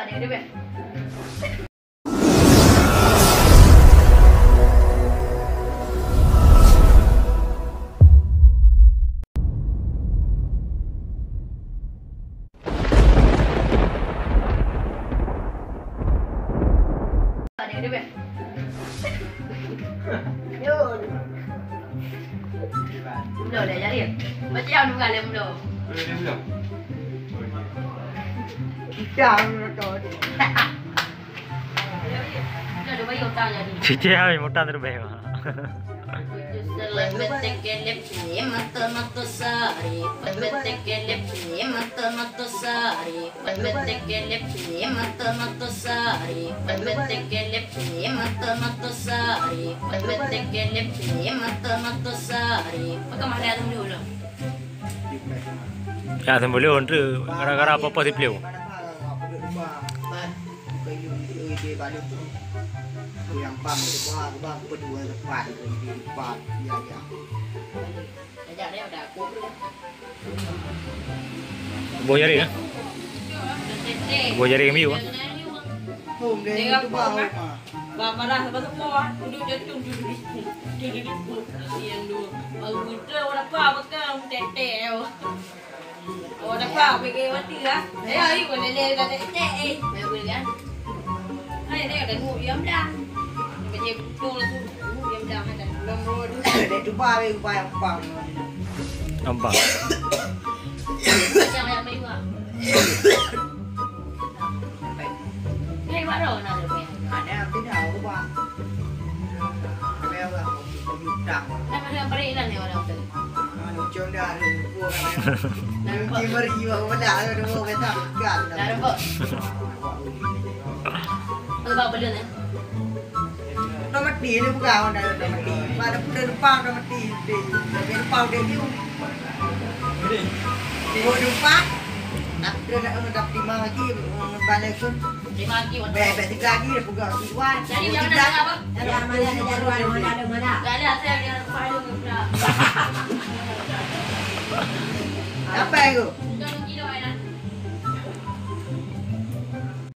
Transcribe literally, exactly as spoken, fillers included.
Bloe dah jadi. Macam mana bukan lem bloe? Kita nonton. Bloe dah bayar utang jadi. Cicil habis utang terlebih. Selebet tekelep ni mata-mata sari. Selebet tekelep ni mata-mata sari. Peuet tekelep ni mata-mata sari, peuet tekelep ni mata-mata sari, peuet tekelep ni mata-mata sari. Peugah mana yang dulu? Ya, sebelum tu gara-gara apa-apa si Plio. Yang pang itu bah, bah, kedua depan, di depan, ya, ya. Boh jaring, ah? Boh jaring biu, ah? Hom deh, itu bau, ah. Ba marah ba semua, duduk jatuh, duduk di, duduk di, yang dua. Baru betul, orang apa, bekam, tetek, oh. Oh, dah apa, pergi mati lah. Eh, ayo, boleh lele kat tetek, eh. Boleh, boleh, kan? Hai, dia ada nguk yang belah. Kerja betul tu. Nguk yang belah ada. Nombor dua. Dia cuba, dia cuba yang pang. Nampak. Macam yang mewah. Hei, Mak Ron, ada apa? Ada apa dah, ubah. Ada apa? Utang. Nama dia beri lah ni orang tu. Macam dah ada buku. Dah nampak. Mungkin beri juga, ubah dah, ada dua kereta ikan. Dah nampak. Apa belum, eh? Udah mati ni bukan, udah, udah mati. Pada pun udah lupa, udah mati. Udah, udah lupa, udah view. Dua lupa. Nak, udah, udah, udah terima lagi, eh, balik pun. Terima lagi, Wan. Baik, baik, tiga lagi, dah pegang lagi, Wan. Jadi, dua, jangan tiga. Ada apa? Ada mana, ada jadual, ada mana, ada mana? Tak ada, saya ada apa, ada mana? Apa itu? Udah, kilo, eh,